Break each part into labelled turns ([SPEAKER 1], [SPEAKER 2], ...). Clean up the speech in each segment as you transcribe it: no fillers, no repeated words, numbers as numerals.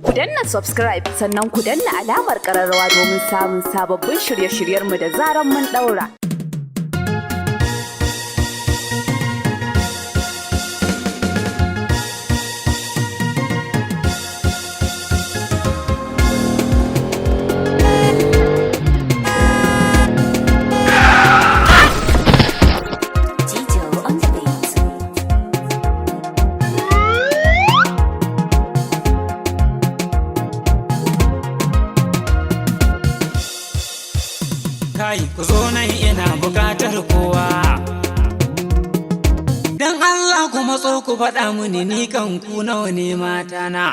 [SPEAKER 1] Ku danna subscribe, sannan ku danna alamar ƙararrawa domin samun sababbin shirye-shiryenmu da zaran mun ɗaura.
[SPEAKER 2] Jijo on the beat.
[SPEAKER 3] Kai, ku zo nan, ina bukatar kowa. Dan Allah ku matso ku faɗa mini, ni kan ku nawa ne matana?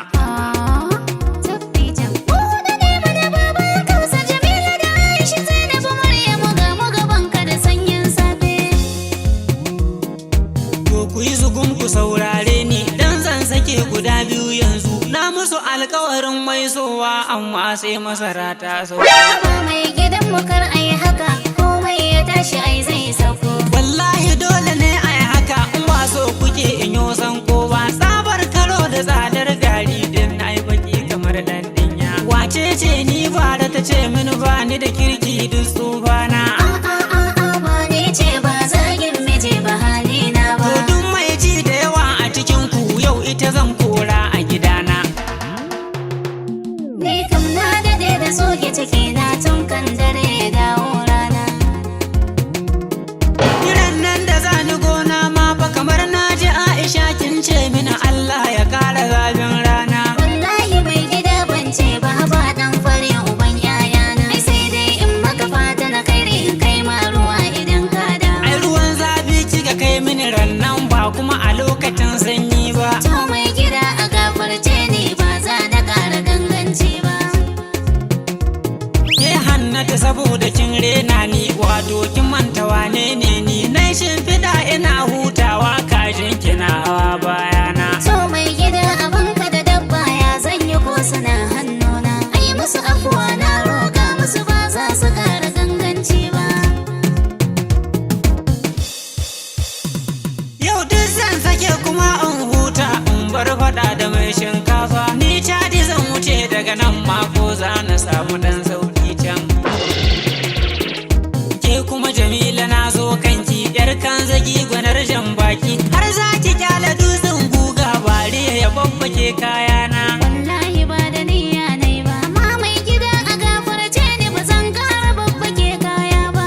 [SPEAKER 2] Mu huɗu ne mana, baban Kausa, Jamila da Aisha, Zainabu, Maryamu, ga mu gaban ka da sanyin safe.
[SPEAKER 3] To, ku yi zugun ku saurare ni, dan zan sake guda biyu yanzu. Na musu alkawarin mai sowa, amma sai masara ta sauka.
[SPEAKER 2] Haba mai gidan mu, kar ai haka, komai ya tashi ai zai sauko.
[SPEAKER 3] Wallahi dole ne a yi haka, in ba so kuke in yo san kowa. Tsabar karo da tsadar gari din na yi baki kamar dan dinya. Wace ce ni bara ta ce mini ba ni da kirki duk tsufana?
[SPEAKER 2] A'a a'a, ba ni ce ba, zagin miji ba halina ba.
[SPEAKER 3] To, duk mai ji da yawa a cikin ku, yau ita zan kora a gidana.
[SPEAKER 2] Ni kam na dade da soke ciki na tun kan dare ya dawo rana.
[SPEAKER 3] Kiran nan da za ni gona ma fa, kamar na ji Aisha kin ce mini Allah ya kara zafin rana.
[SPEAKER 2] Wallahi mai gida ban ce ba, haba dan fare uban yayana. Ai sai dai in maka fata na kai in kai ma ruwa idan ka dawo.
[SPEAKER 3] Ai ruwan zafi kika kai mini rannan, ba kuma a lokacin sanyi ba.
[SPEAKER 2] To mai gida, a gafarce ni, ba za na ƙara ganganci ba.
[SPEAKER 3] Ke Hannata, saboda kin rena ni, wato kin manta wane ne ni. Na shimfiɗa ina hutawa, kajin kina hawa bayana.
[SPEAKER 2] To mai gida, abinka da dabba ya zan yi ko suna hannuna. Ai musu afuwa, na roƙa musu, ba za su ƙara ganganci ba.
[SPEAKER 3] Yau duk zan sake kuma in huta, in bar faɗa da mai shinkafa. Ni caji zan wuce daga nan mako, za na samu ɗan sauki can. Ke kuma Jamila, na zo kanki, yar kan zagi, gwanar jan baki. Har za ki kyale dutsen guga bare ya babbake kayana.
[SPEAKER 2] Wallahi ba da niyya nai ba, amma mai gida a gafarce ni, ba zan ƙara babbake kaya ba.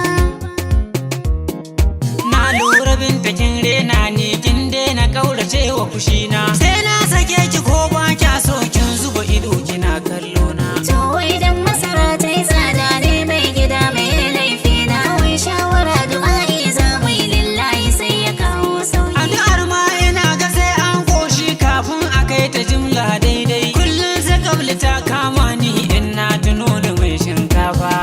[SPEAKER 3] Na lura Binta kin rena ni, kin daina kaurace wa fushina. Sai na sake ki ko ba kya so, kin zuba ido kina kallo na.
[SPEAKER 2] To idan masara ta yi tsada ne mai gida, mai laifi na? Wai shawara, du'a'i za mu yi lillahi, sai ya kawo sauki.
[SPEAKER 3] Addu'ar ma ina ga sai an koshi kafin a kai ta jimla daidai. Kullum sai kabli ta kama ni in na tuno da mai shinkafa.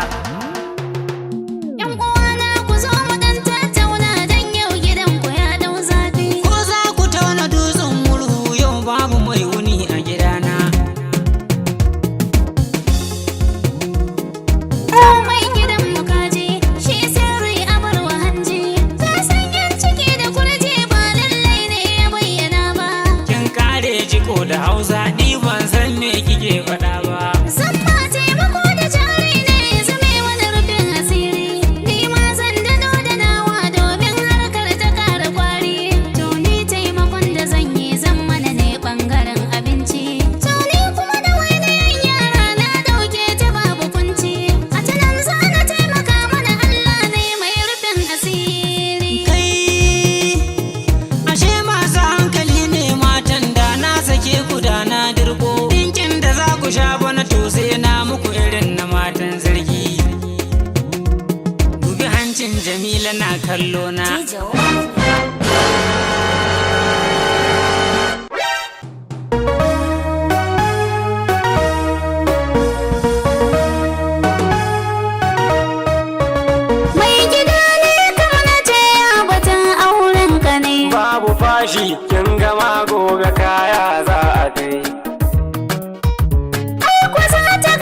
[SPEAKER 2] Yan uwana, ku zo mu dan tattauna, dan yau gidan ku ya dau zafi.
[SPEAKER 3] Ko za ku tauna dutsen murhu, yau babu mai wuni a gidana.
[SPEAKER 2] Komai gidan mu kaji, shi sirri a bar wa hanji. Ta san yan ciki da kurji ba lallai ne ya bayyana ba.
[SPEAKER 3] Kin kare jiko da Hausa, ni ban san me kike faɗa ba.
[SPEAKER 2] Zan ma taimako da jari ne ya zame wani rufin asiri. Ni ma zan dano da nawa domin harkar ta ƙara kwari. To ni taimakon da zan yi, zan mana ne ɓangaren abinci. To ni kuma da wani yara na ɗauke ta babu kunci. A ta nan za na taimaka mana, Allah ne mai rufin asiri.
[SPEAKER 3] Kai, ashe masu hankali ne matan, da na sake ku da na dirko. Dinkin da za ku sha bana, to sai na muku irin na matan zargi. Dubi hancin Jamila na kallo na.
[SPEAKER 2] Jijo on the beat. Mai gida ne, kamar ce ya batun auren ka ne.
[SPEAKER 4] Babu fashi, kin